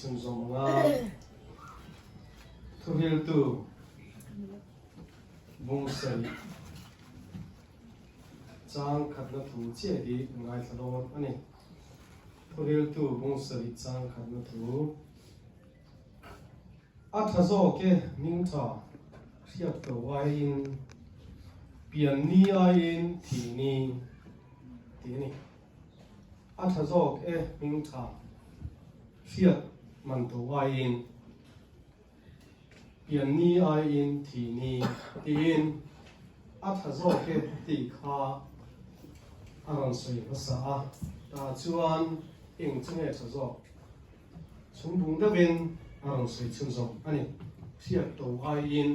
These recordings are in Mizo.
chhunzawm ang a, thuhriltu bung sarih chang khatna thu chiah hi kan ngaithla dawn a ni. Thuhriltu bung sarih chang khatna thu. A tha zawk e hming tha hriat ko aiin pian ni aiin thi ni tih a ni. A tha zawk e hming tha hriat man to aiin pian ni aiin thi ni tiin a tha zawk e tih kha a rawn sawi hmasa a, tah chuan eng chu nge tha zawk? Chhungbung deuhin a rawn sawi chhunzawm a ni. Hriat to aiin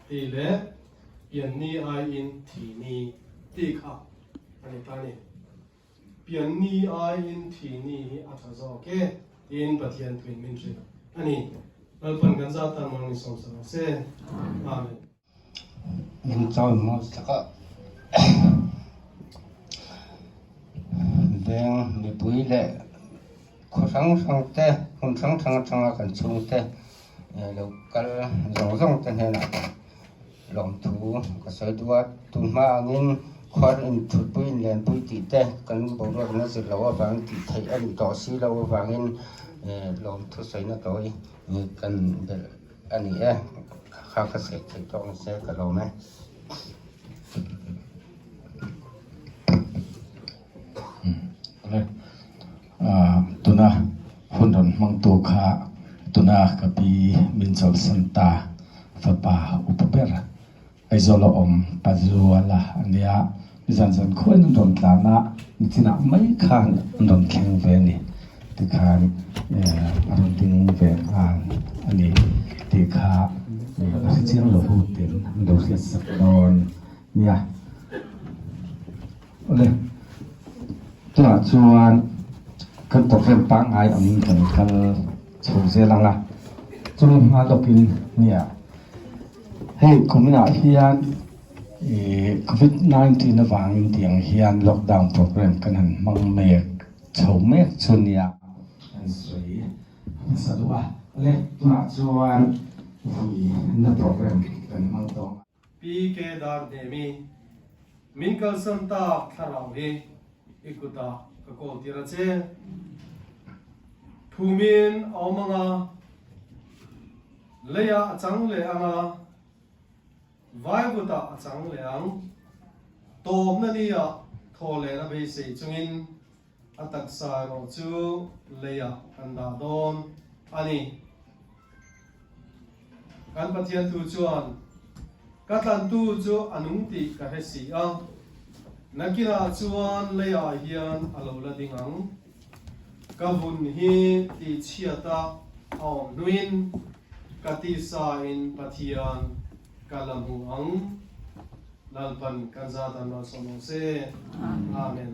ti leh pianni aiin thi ni tih kha a ni ta a ni. Pianni aiin thi ni hi a tha zawk e tiin Pathian thuin min hrilh a ni. Lalpan kan zat tan mang ni sawmsa rawh se. Amen. Min chawi mawi tak a, veng mipui leh khaw hrang hrang te hmun hrang hrang atanga kan chhungte lo kal zawng zawng te hnenah lawmthu ka sawi duh a, tunhma angin khuar inthutpui inlenpui tih te kan boruak na zir loh avangin tih theih a nih tawh si loh avangin lawmthu sawina tawi kan belh A ni e, kha ka saih theih tawk ang che ka lawm e. Tuna hun rawn hmangtu kha tuna ka pi min chawlhsan ta fapa upa ber Aizawl a awm Pazuala a nia, nizan zan khuain an rawn tlan a, nichinah mai khan an rawn thleng ve a ni. Tikhan a rawn ding ve nghal a ni tih kha a hre chiang lo hu ten an lo hriat sak dawn nia. Awle, tunah chuan kan program pangngai angin kan kal chho zel ang a, chumi hma lawkin nia hei kuminah hian ih covid 19 avangin tiang hian lockdown program kan han hmang mek chho mek chu nia kan sawi hmasa duh a, awle tunah chuan vui na program kan hmang tawh ang. Pi Ke Dar Hnemi, Min kalsan tak thlarau hi i kutah ka kawl tir a che. Phumin a awm anga, leiah a chang leh anga, vaivutah a chang leh ang. Tawpna niah thaw lehna beisei chungin A taksa erawh chu leiah kan dah dawn a ni. Kan Pathian thu chuan, Ka tlantu chu a nung tih ka hre si a, nakinah chuan leiah hian a lo la ding ang. Ka vun hi tihchhiata a awm hnuin ka tisain Pathian ka la hmu ang. Lalpan kan zat an malsawm ang se. Amen.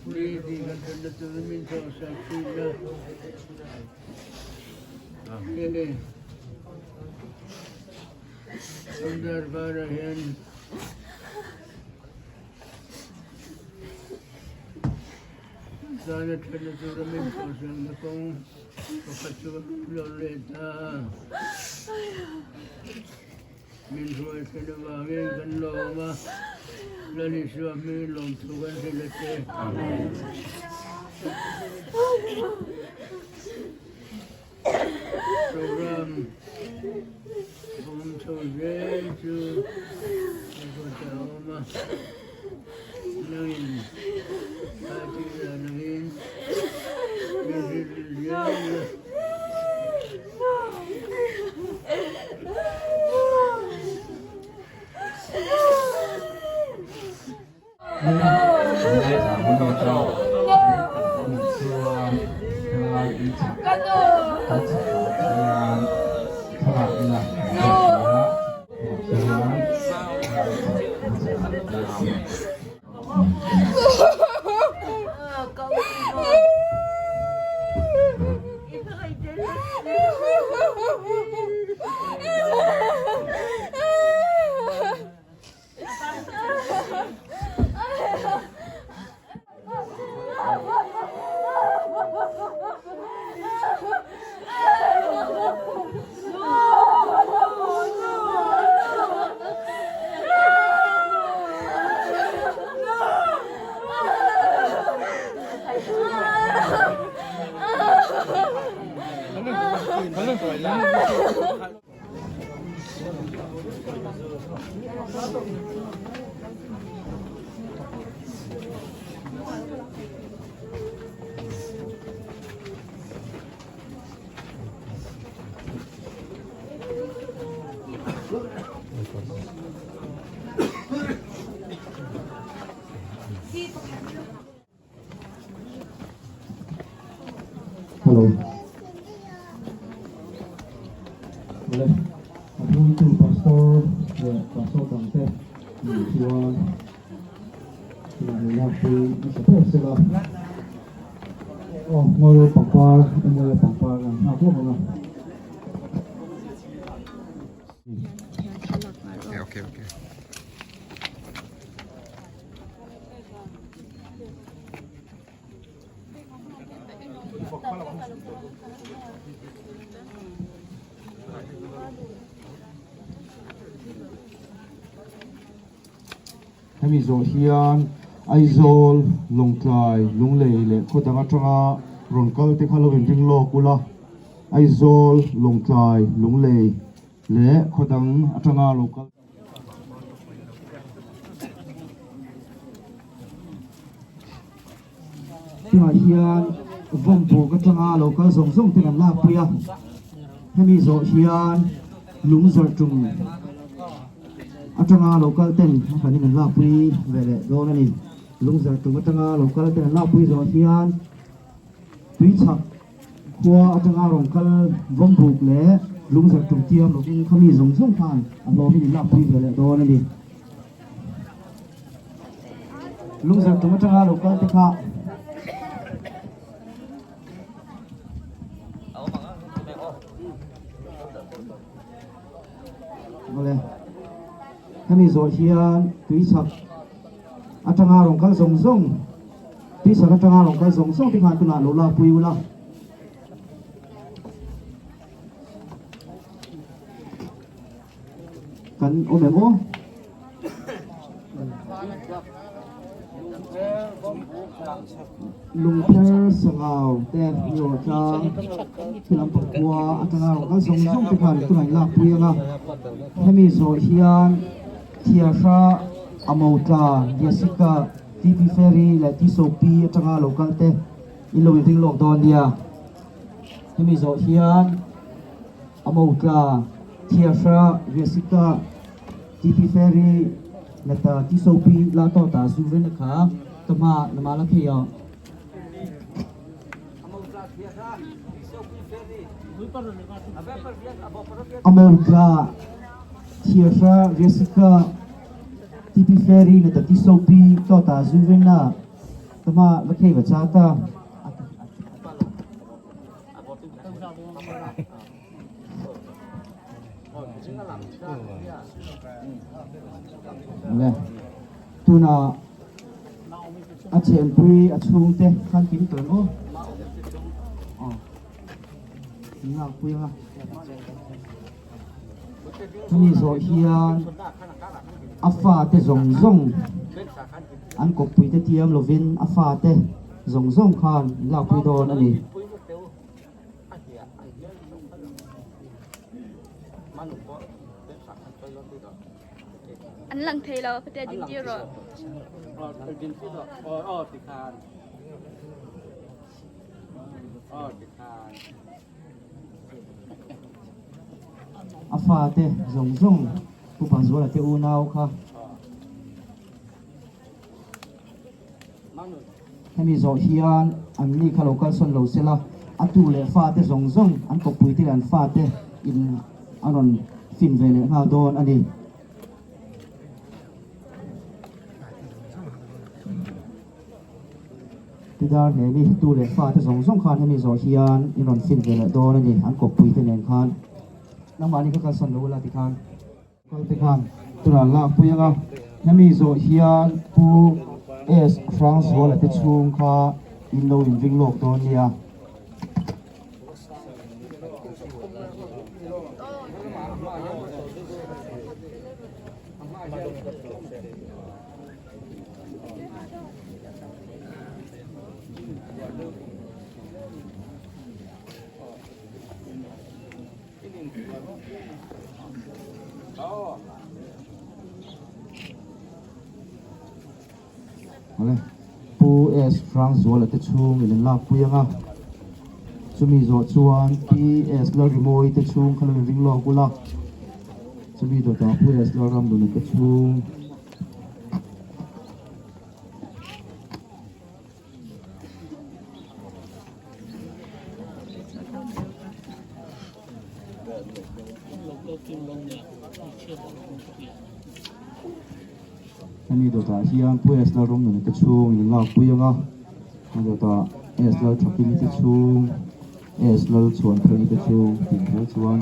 Ni tin kan thatna turin min thawhsak thin a. Hei kan darbarah hian tana thatna tura min thawhsakna kawng pakhat chu kan lo let ta a. Min hruai thlen avangin kan lawm a, Lal Isua hmingin lawmthu kan hrilh a che. Program awm chho zel chu ka kawt a awm a, nangin party dan angin min hrilh zel a. Hello. Awle, a hruaitu Pastor leh Pastor dangte nih chuan inah pui nasa ber sela. Aw, ngawi pangpar emaw pangpar an nghak lawk ang a. Okay, okay. Hemi zawh hian Aizawl, Lawngtlai, Lunglei leh khaw dang atanga rawn kal te kha lo inring lawk ula, Aizawl, Lawngtlai, Lunglei leh khaw dang atanga lo kal. Tunah hian vawmbuk atanga lo kal zawng zawng te kan lakpui a, hemi zawh hian lung zarh tum atanga lo kal ten a hranin an lakpui ve leh dawn a ni. Lung zarh tum atanga lo kal ten an lakpui zawh hian tuichhak Khua atanga rawn kal vawmbuk leh lungzarh tum tiam lovin khami zawng zawng khan a hlawmin in lakpui ve leh dawn a ni. Lungzarh tum atanga lo kal te kha Awle, hemi zawh hian tuichhak atanga rawn kal zawng zawng Tuisak atanga rawn kal zawng zawng te khan tunah lo lakpui ula. Kan awm em aw? Lungpher Sangau te Niawh tlang khi lampang khua atanga rawn kal zawng zawng te khan tunah in lakpui anga hemi zawh hian Thiahra Amotla Jessica TP Ferry leh TSOP atanga lo kal te in lo inring lawk dawn nia. Hemi zawh hian Amotla, Thiahra, Jessica, TP Ferry leh ta TSOP la tawh ta zu vel kha ka hma lama la thei a. Amotla, Thiahra, Jessica, TP Ferry leh ta TSOP tawh ta zu vel na. Tama va khei va cha ta. Le tuna a chenpui a chhungte khan kim tawh em aw. Aw. Lakpui anga. Chumi zawh hian a fate zawng zawng an kawppui te tiam lovin a fate zawng zawng khan an lakpui dawn a ni. An lang thei lo patea din tir rawh. A fate zawng zawng Pu Pazuala te unau kha hemi zawh hian an ni kha lo kalsawn lo sela a tu leh fate zawng zawng an kawppui te leh an fate in a rawn fin ve leh nghal dawn a ni. Tidar hnemi tu leh fa te zawng zawng khan hemi zawh hian in rawn fin ve leh dawn a ni, an kawppui te nen khan. Nangmahni kha kalsawn lo ula tikhan kal te khan tunah lak pui anga hemi zawh hian Pu S Hrangzuala te chhung kha in lo inring lawk dawn nia. Awle, Pu S. Hrangzuala te chhung in an lakpui ang a, chumi zawh chuan Pi S. Lalrimawi te chhung kha lo inring lawk ula, chumi dawtah Pu S. Lalramnuna te chhung. Hemi dawtah hian Pu S Lalramnuna te chhung in lakpui ang a, a dawtah S Lalthakimi te chhung, S Lalchhuanphaii te chhung tih kher chuan.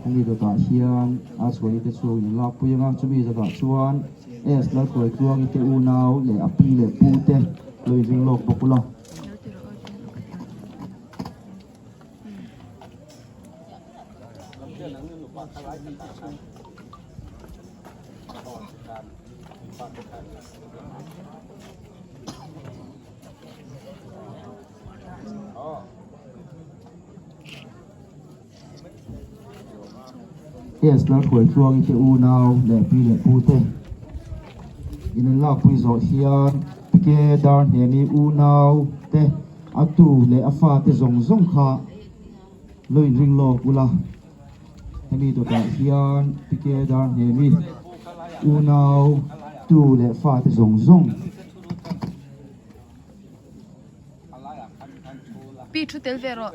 Hemi dawtah hian a chhuahi te chu in lakpui ang a, chumi zawtah chuan S Lalhruaitluangi te unau leh a pi leh pu te lo inring lawk bawk ula. S Lalhruaitluangi te unau leh pi leh pu te in an lakpui zawh hian P K Darhnemi unau te a tu leh a fa te zawng zawng kha lo inring lawk ula hemi dawtah hian P K Darhnemi unau tu leh fa te zawng zawng. Pi thu tel ve rawh.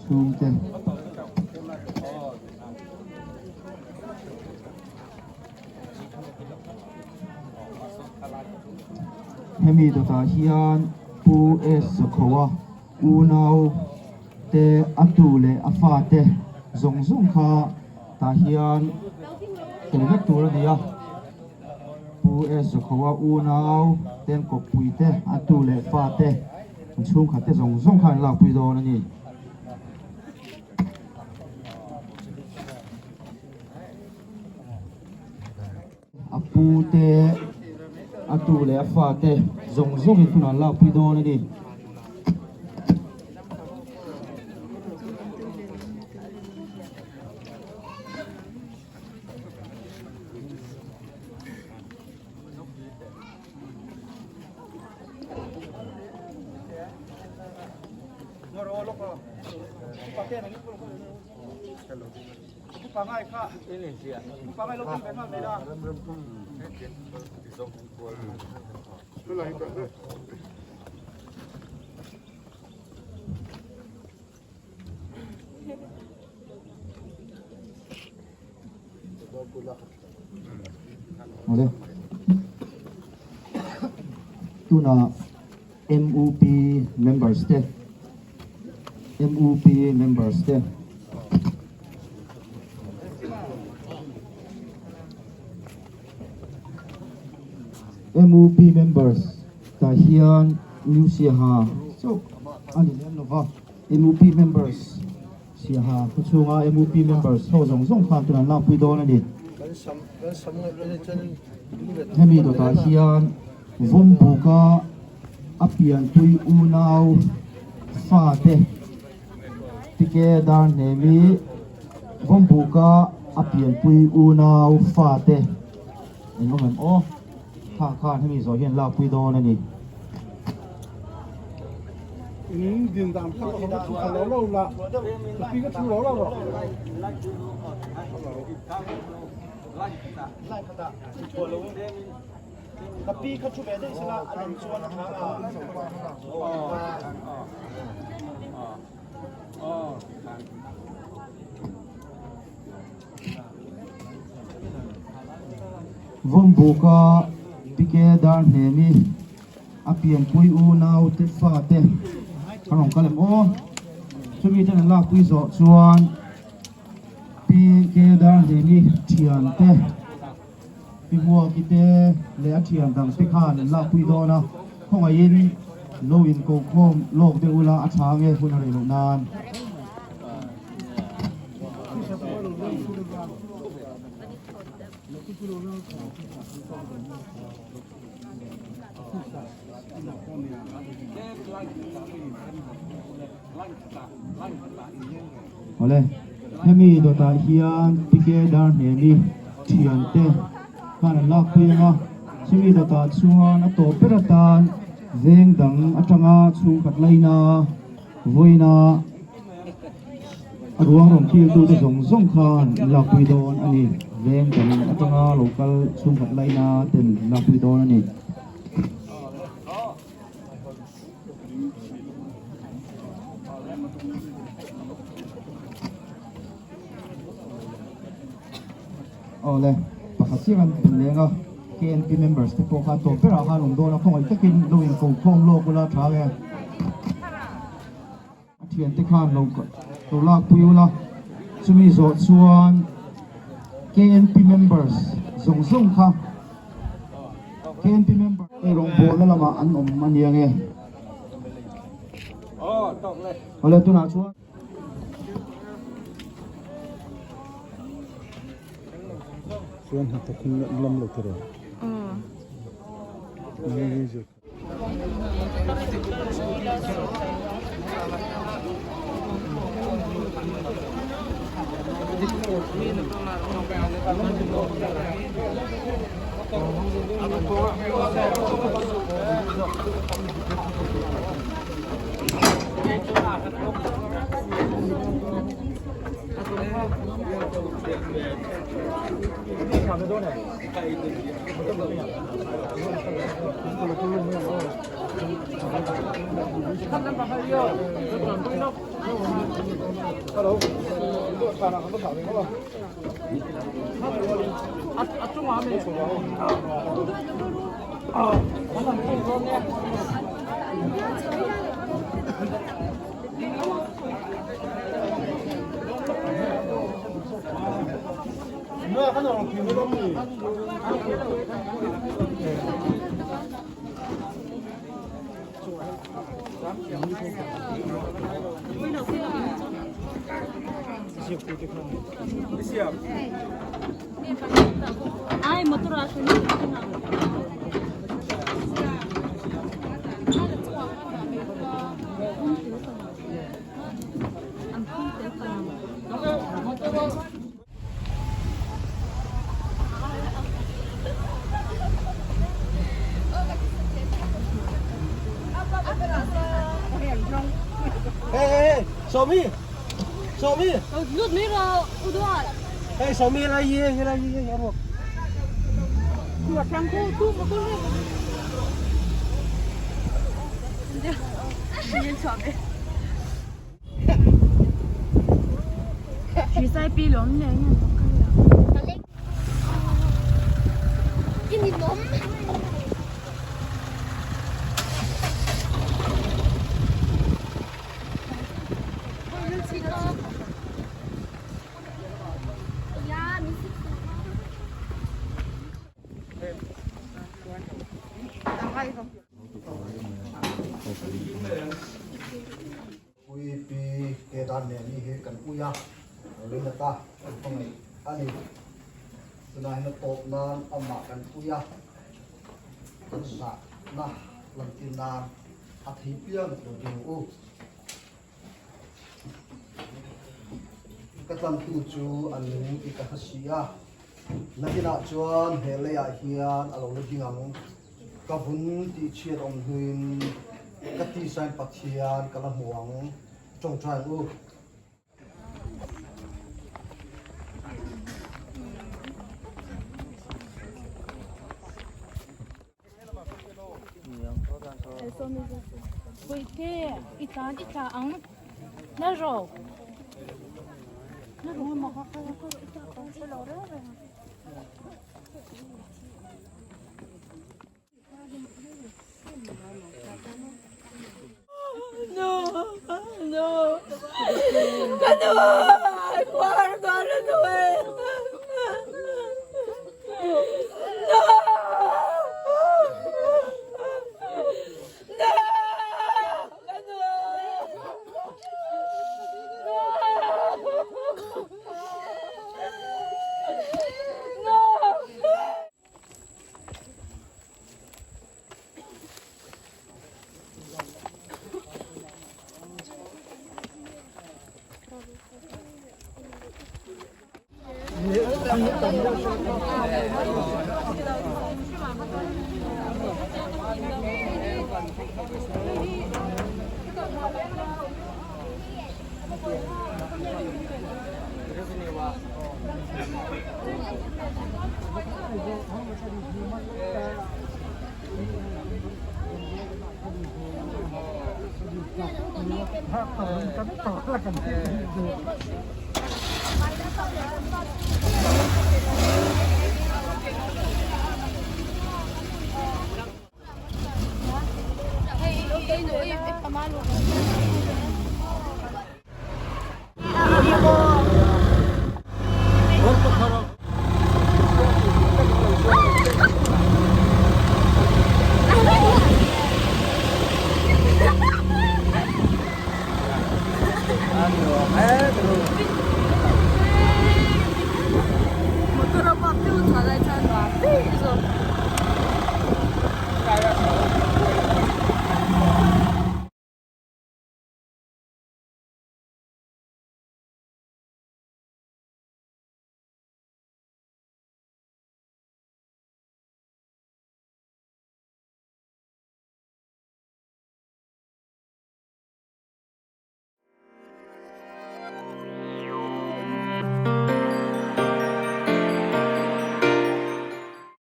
Chhungte. Hemi dawtah hian Pu S Zakhoa unau te a tu leh a fa te zawng zawng kha tah hian tel vek tur a ni a, Pu S Zakhoa unau te an kawppui te a tu leh fa te an chhungkhat te zawng zawng kha an lakpui dawn a ni. A pu te, a tu leh a fa te zawng zawngin hun an lakpui dawn a ni. Awle. Tuna MUP members te MUP members te MUP members tah hian New Siaha chauh a ni lem lova MUP members Siaha khaw chhunga MUP members ho zawng zawng khan tun an lakpui dawn a ni. Hemi dawtah hian Vawmbuka a pianpui unau fate tike dar hnemi Vawmbuka a pianpui unau fate eng awm em aw khang khan hemi zawh hian lakpui dawn a ni. In din dan kha ka thu lo lo la ka pi ka thu lo lo ro Ka pi kha thu ve daih sela a lem chuan a tha a. Vawmbuka Pike dar hnemi a pianpui unau te fate a rawn kal em aw. Chumi ten an lakpui zawh chuan Pike dar hnemi thian te Pi Hmuaki te leh a thian dang te khan an lakpui dawn a, khawngaihin lo in kokhawm lawk deuh ula a tha nge hun a rei loh nan. Awle, hemi dawtah hian Pike Darhnemi thiante khan an lakpui ang a, chumi dawtah chuan a tawp ber atan veng dang atanga chhungkhat laina vawiina a ruang rawn kiltute zawng zawng khan an lakpui dawn a ni. Veng dang atanga lo kal chhungkhat laina ten an lakpui dawn a ni. Awle, pakhat chiah kan in leng a, KNP members te pawh kha tawp berah khan awm dawn a, khawngaih takin lo in ko khawm lawk ula tha nge. A thiante khan lo lo lak pui ula, chumi zawh chuan KNP members zawng zawng kha KNP member ei rawngbawlna lamah an awm a nia nge. Awle tunah chuan. Chuan hnathawk in lam lo tiraw? Ai motor a Hey, hey, hey, show me. Sawmi! Lut mai rawh, u duat. Hei Sawmi helai hi hei helai hi hei a ruak. Ui pi te dan nen ni hi kan ui a, rin ata kan hmangaih a ni. Tunah hian a tawp nan amah kan ui a, kan zahna lantir nan a thei piang lo ding u. Ka tlantu chu a nung i ka hla si a, nakinah chuan he leiah hian a lo la ding ang. Ka vun tih chhiat awm hnuin ka tisain Pathian ka la hmu ang. Tawngtai ang u. Puite, i tlan i tla ang. Na ro. Na ro ma ka ka ka i tla ka se lo re re. No, no. Ka nu, khua ka na nu e. No. No. Ka nu. No. No.